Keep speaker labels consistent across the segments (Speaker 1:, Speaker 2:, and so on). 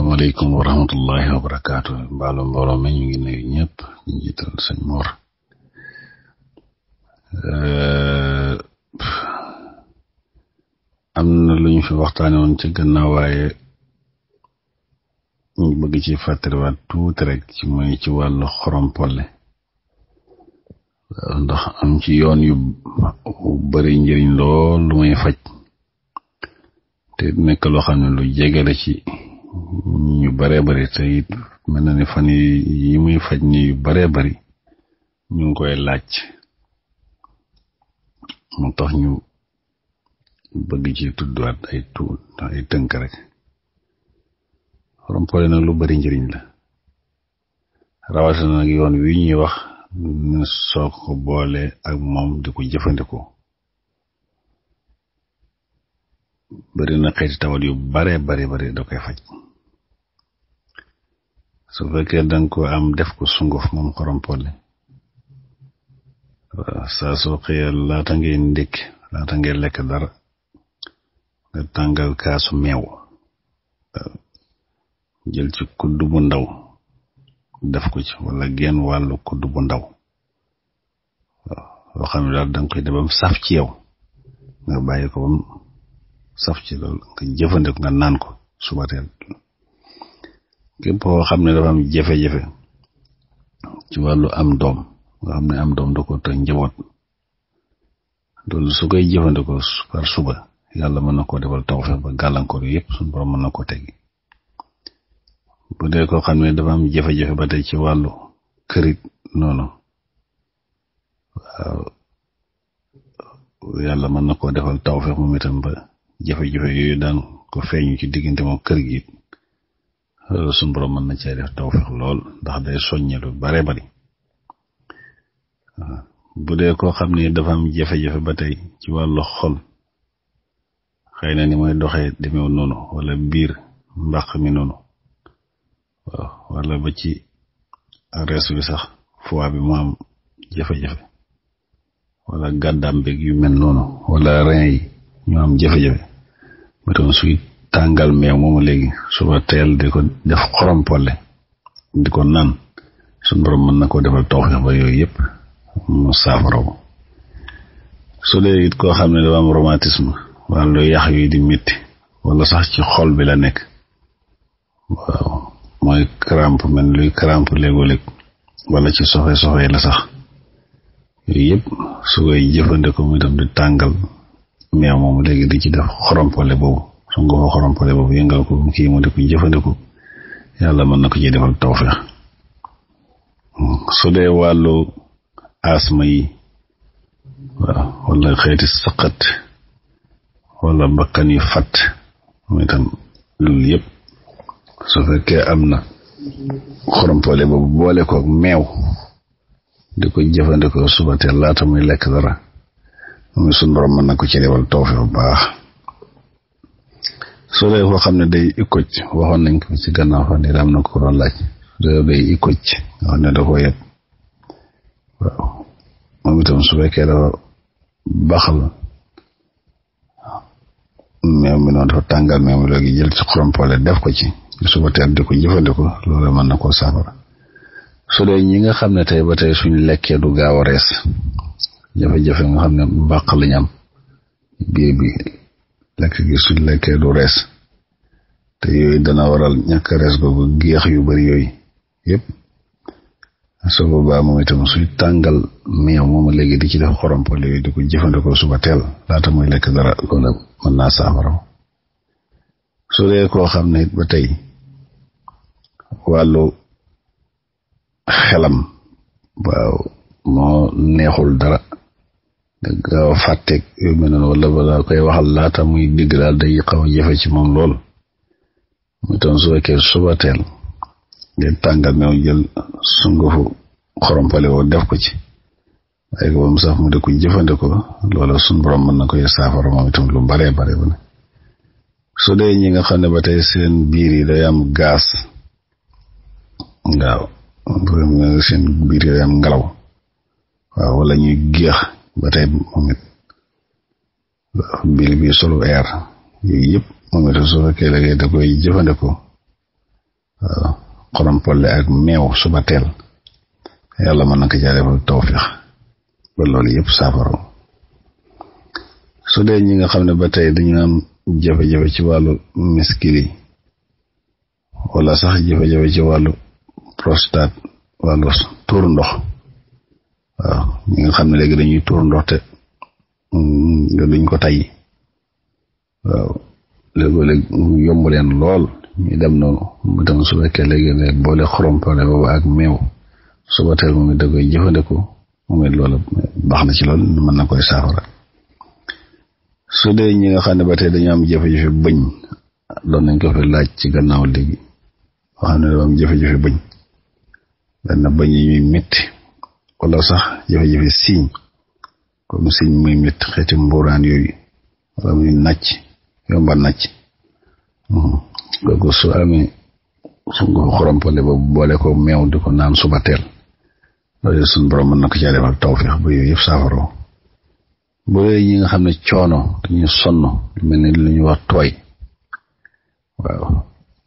Speaker 1: asalaamaaleykum wa rahmatullahi wa barakaatu. Mbaalu mbooloo mi ñu ngi nuyu ñëpp ñu jiital sëñ Mor. am na lu ñu fi waxtaane woon ci gannaaw waaye ñu bëgg ci fàttaliwaat tuuti rek ci mooy ci wàllu xorompole ndax am ci yoon yu bari njëriñ lool lu muy faj te nekk loo xam ne lu jege la ci ñu baree bari te it mel na ni fan yi muy faj ni yu baree bari ñu ngi koy laaj moo tax ñu bëgg ci tudduwaat ay tënk rek. xorompole nag lu bari njëriñ la rawatina nag yoon wi ñuy wax ne soo ko boole ak moom di ko jëfandikoo bari na xeeti tawat yu bare bari da koy faj. su fekkee danga ko am def ko sunguf moom xorompole saa soo xëyee laata ngay ndékk laata ngay lekk dara nga tàngal kaasu meew jël ci kudd bu ndaw def ko ci wala genn wàllu kudd bu ndaw loo xam ne daal danga koy def ba mu saf ci yow nga bàyyi ko ba mu saf ci loolu nga jëfandikoo nga naan ko suba teel. képp koo xam ne dafa am jafe-jafe ci wàllu am doom nga xam ne am doom da ko të njaboot loolu su koy jëfandikoo par suba yàlla mën na koo defal tawfeex ba gàllankoor yëpp suñu borom mën na ko teggi. bu dee koo xam ne dafa am jafe-jafe ba tey ci wàllu kërit noonu waaw yàlla mën na koo defal tawfeex moom itam ba jafe-jafe yooyu daan ko feeñu ci diggante moom kër gi suñu borom mën na cee def tawfeex lool ndax day soññe lu bare bari. bu dee koo xam ne dafa am jafe-jafe ba tey ci wàllu xol xëy na ni mooy doxee demeew noonu wala biir mbàq mi noonu waaw wala ba ci rees bi sax foie bi mu am jafe-jafe wala gàddaam beeg yu mel noonu wala rein yi ñu am jafe-jafe ba toon suy tàngal meew moomu léegi suba teel di ko def xorompole di ko naan suñu borom mën na koo defal tawfeex ba yooyu yëpp mu saafaraw. su dee it koo xam ne dafa am rhumatisme wàllu yax yooyu di métti wala sax ci xol bi la nekk waaw mooy crampe mel luy crampe léegoo-léeg wala ci soxe la sax yooyu yëpp su koy jëfandikoo mu itam di tàngal meew moom léegi di ci def xorompole boobu su nga fa xorompole boobu yëngal ko kii mu di ko jëfandikoo yàlla mën na ko ci defal tawfeex. su dee wàllu asma yi waaw wala xeeti saqat wala bakkan yu fat mu itam loolu yëpp su fekkee am na xorompole boobu boole ko meew di ko jëfandikoo suba teel laata muy lekk dara moom suñu borom mën na ko ci defal tawfeex bu baax. su dee koo xam ne day ikkoj waxoon nañ ko ci gannaaw fan yii am na ko doon laaj day ikkoj nga xam ne da ko yëpp waaw moom itam su fekkee dafa baxal meew mi noonu dafa tàngal meew mi léegi jël ci xorompole def ko ci suba teel di ko jëfandikoo loolu mën na koo saafara. su dee ñi nga xam ne tey ba tey suñ lekkee du gaaw a rees jafe-jafe nga xam ne mbàq lañ am biir bi lekk gi suñ lekkee du rees te yooyu dana waral ñàkk rees googu géex yu bari yooyu yëpp su boobaa moom itam suy tàngal meew moom léegi di ci def xorompole yooyu di ko jëfandikoo suba teel laata muy lekk dara loolu mën naa saafara. su dee koo xam ne it ba tey wàllu xelam waaw moo neexul dara gaaw a fàtteeg yu mel noonu wala balaa koy waxal laata muy digg daal day xaw a jafe ci moom lool mu itam su fekkee suba teel ngeen tàngal meew jël sungufu xorompole woo def ko ci waaye ko ba mu sax mu di ko jëfandikoo loola suñu borom mën na koy saafara moom itam lu bare ba ne. su dee ñi nga xam ne ba tey seen biir yi day am gaas waaw seen biir yi day am ngelaw waaw wala ñuy géex ba tey moom it biir bi solu air yooyu yëpp moom itam su fekkee léegi da koy jëfandikoo xorompole ak meew suba teel yàlla mën na ko caa defal tawfiix ba loolu yëpp saafara. su dee ñi nga xam ne ba tey dañu am jafe-jafe ci wàllu miskili wala sax jafe-jafe ci wàllu prostate wàllu tuur ndox ñi nga xam ne léegi dañuy tuur ndox te duñ ko tay léeg-léeg mu yomb leen lool ñu dem noonu mu tam su fekkee léegi ne boole xorompole boobu ak meew suba teel moom it da koy jëfandikoo moom it loolu baax na ci lool mën na koy saafara. su dee ñi nga xam ne ba tey dañu am jafe-jafe bëñ doon nañ ko fi laaj ci gannaaw léegi boo xam ne dafa am jafe-jafe bëñ benn bëñ yi ñuy métti wala sax jafe-jafe siiñ comme siiñ muy métti xeeti mbuuraan yooyu wala muy nàcc yomba nàcc kooku su amee su nga xorompole ba boole ko meew di ko naan suba teel loolu suñu borom mën na ko caa defal tawfiix ba yooyu yëpp saafara. bu dee ñi nga xam ne coono dañuy sonn lu mel ni lu ñuy wax tooy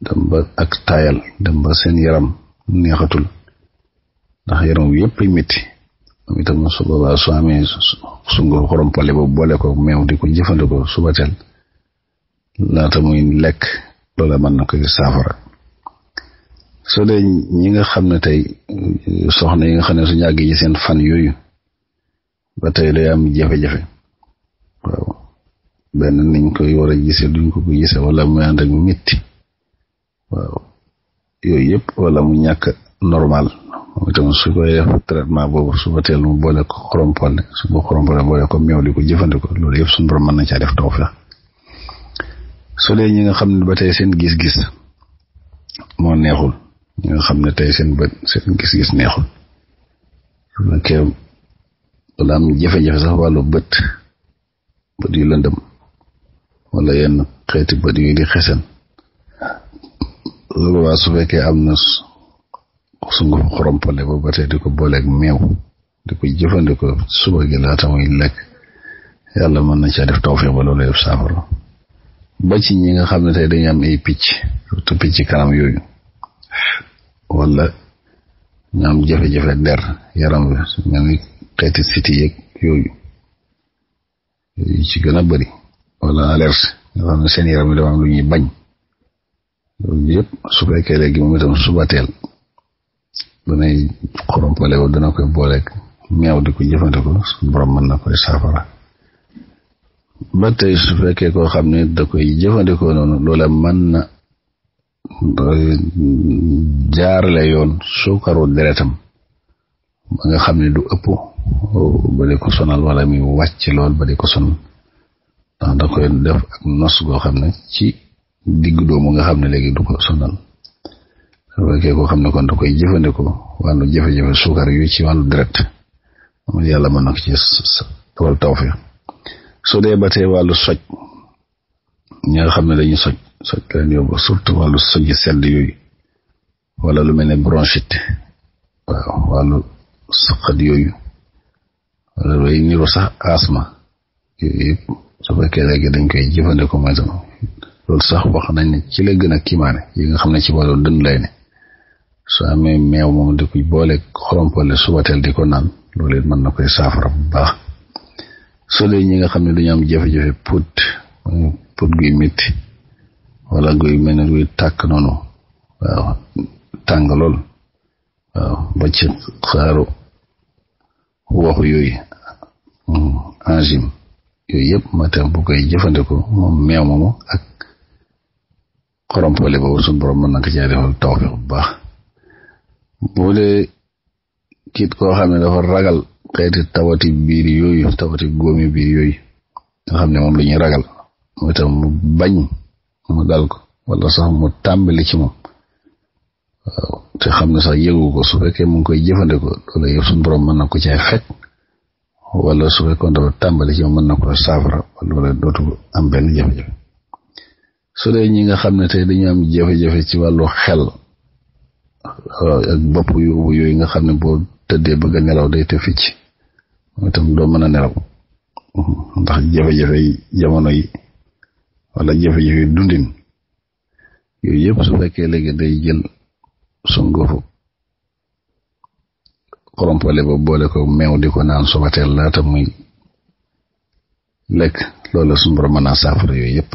Speaker 1: dem ba ak taayal dem ba seen yaram neexatul ndax yaram wi yëpp ay métti moom itam su boobaa su amee su nga xorompole ba boole ko meew di ko jëfandikoo suba teel laata muy lekk loola mën na koy saafara. su dee ñi nga xam ne tey soxna yi nga xam ne su ñàggee ci seen fan yooyu ba tey day am jafe-jafe benn niñ koy war a gisee duñ ko gisee wala mu ànd ak métti yooyu yëpp wala mu ñàkk normal moom itam su koy def traitement boobu suba teel mu boole ko xorompole su ko xorompole boole ko meew di ko jëfandikoo loolu yëpp suñu borom mën na caa def tawfiix. su dee ñi nga xam ne ba tey seen gis-gis moo neexul ñi nga xam ne tey seen gis-gis neexul su fekkee wala am jafe-jafe sax wàllu bët yu lëndëm wala yenn xeeti bët yu di xesen loolu waa su fekkee am na sungu xorompole ba ba tey di ko booleeg meew di ko jëfandikoo suba gi laata muy lekk yàlla mën na caa def tawfiix ba loolu yëpp saafara. ba ci ñi nga xam ne tey dañu am ay picc surtout picc kanam yooyu wala ñu am jafe-jafe der yaram bi mel ni xeeti siti yeeg yooyu ci gën a bari wala alerte nga xam ne seen yaram bi dafa am lu ñuy bañ loolu yëpp su fekkee léegi moom itam suba teel danay xorompole ba dana koy booleeg meew di ko jëfandikoo su borom mën na koy saafara. ba tey su fekkee koo xam ne da koy jëfandikoo noonu loola mën na jaarale yoon suukaru deretam ba nga xam ne du ëpp ba di ko sonal wala muy wàcc lool ba di ko sonal ndax da koy def ak nos goo xam ne ci diggu doomu nga xam ne léegi du ko sonal. su fekkee koo xam ne kon da koy jëfandikoo wàllu jafe-jafe suukar yu ci wàllu deret moom yàlla mën na ko ci wal tawfiix. su dee ba tey wàllu soj ñi nga xam ne dañuy soj leen yóbbu surtout wàllu soj sedd yooyu wala lu mel ne bronchite wàllu saqat yooyu wala looy niru sax asma yooyu yëpp su fekkee léegi dañ koy jëfandikoo mooy tam loolu sax wax nañ ne ci la gën a kiimaane yi nga xam ne ci wàllu dënn lay ne su amee meew moom di ko boole xorompole subateel di ko naan loolu it mën na koy saafara bu baax. su dee ñi nga xam ne dañu am jafe-jafe put guy métti wala guy mel ne guy tàkk noonu tàng lool ba ci xaaru waxu yooyu angine yooyu yëpp matin bu koy jëfandikoo moom meew moomu ak xorompole boobu suñu borom mën na ko caa defal tawfiix bu baax. bu dee kiit koo xam ne dafa ragal xeeti tawati biir yooyu tawati góomi biir yooyu nga xam ne moom la ñuy ragal mooy tam mu bañ mu dal ko wala sax mu tàmbali ci moom te xam ne sax yëgu ko su fekkee mu ngi koy jëfandikoo loolu yëpp suñu borom mën na ko cay fekk wala su fekkoon dafa tàmbali ci moom mën na ko saafara wala dootu am benn jafe-jafe. su dee ñi nga xam ne tey dañu am jafe-jafe ci wàllu xel ak bopp yooyu nga xam ne boo tëddee bëgg a nelaw day te ficc mooy itam doo mën a nelaw ndax jafe-jafe yi jamono yi wala jafe-jafe yi dundin yooyu yëpp su fekkee léegi day jël sungufu xorompole ba boole ko meew di ko naan suba teel laata muy lekk loolu suñu borom mën naa saafara yooyu yëpp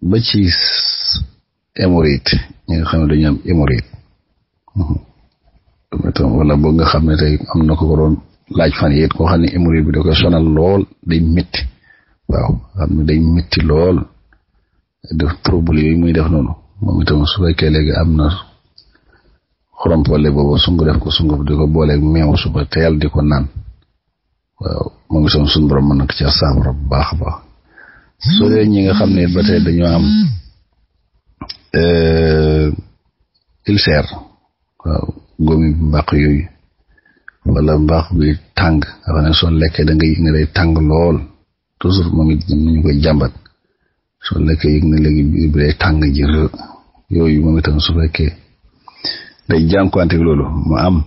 Speaker 1: ba ci hémorroïde ñi nga xam ne dañu am hémorroïde wala boog nga xam ne tey am na ko doon laaj fan yéet koo xam ne hémorroïde bi da koy sonal lool day métti waaw xam ne day métti lool def trouble yooyu muy def noonu moom itam su fekkee léegi am na xorompole boobu sungu def ko sungu di ko booleeg meew suba teel di ko naan waaw moom itam suñu borom mën na ko ci saafara bu baax a baax soo dee ñi nga xam ne ba tey dañoo am ulcère waaw góomi mbàq yooyu wala mbaax bi tàng nga xam ne soo lekkee da nga yëg ne day tàng lool toujours moom it ñu koy jàmbat soo lekkee yëg ne léegi biir bi day tàng jër yooyu moom itam su fekkee day jànkuwante loolu mu am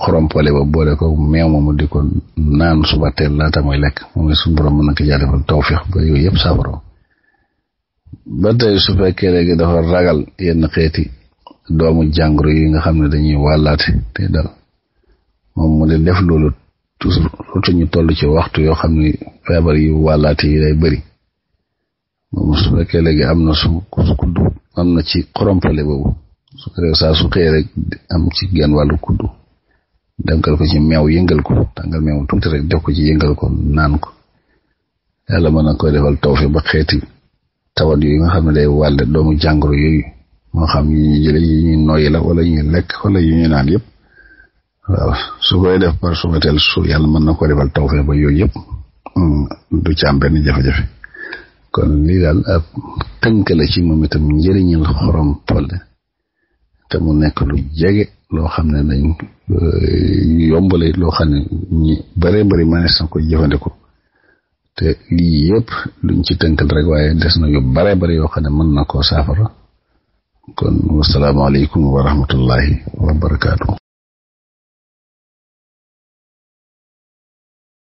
Speaker 1: xorompole ba boole ko meew moomu di ko naan suba teel laata mooy lekk moom suñu borom mën na ko jaa defal tawfeex ba yooyu yëpp saafara ba tey su fekkee léegi dafa ragal yenn xeeti doomu jàngoro yi nga xam ne dañuy wàllaate te dal moom mu di def loolu toujours surtout ñu toll ci waxtu yoo xam ne feebar yi wàllaate yi day bëri moom su fekkee léegi am na su kuddu am na ci xorompole boobu su ko saa su xëyee rek am ci genn wàllu kuddu denkal ko ci meew yëngal ko tàngal meew tuuti rek def ko ci yëngal ko naan ko yàlla mën na koy defal tawfeex ba xeeti tawat yooyu nga xam ne day wàlle doomu jàngoro yooyu moo xam yi ñu jële yi ñuy noyyi la wala yi ñuy lekk wala yi ñuy naan yëpp waaw su koy def par subateel su yàlla mën na ko defal tawfeex ba yooyu yëpp du ci am benn jafe-jafe kon lii daal ab tënk la ci moom itam njëriñal xorompole te mu nekk lu jege loo xam ne dañ yombale loo xam ne ñi bare bari mënees na ko jëfandikoo te lii yëpp luñ ci tënkal rek waaye des na yu bare bari yoo xam ne mën na koo saafara kon wasalaamaaleykum wa rahmatullahi wa barakaatu.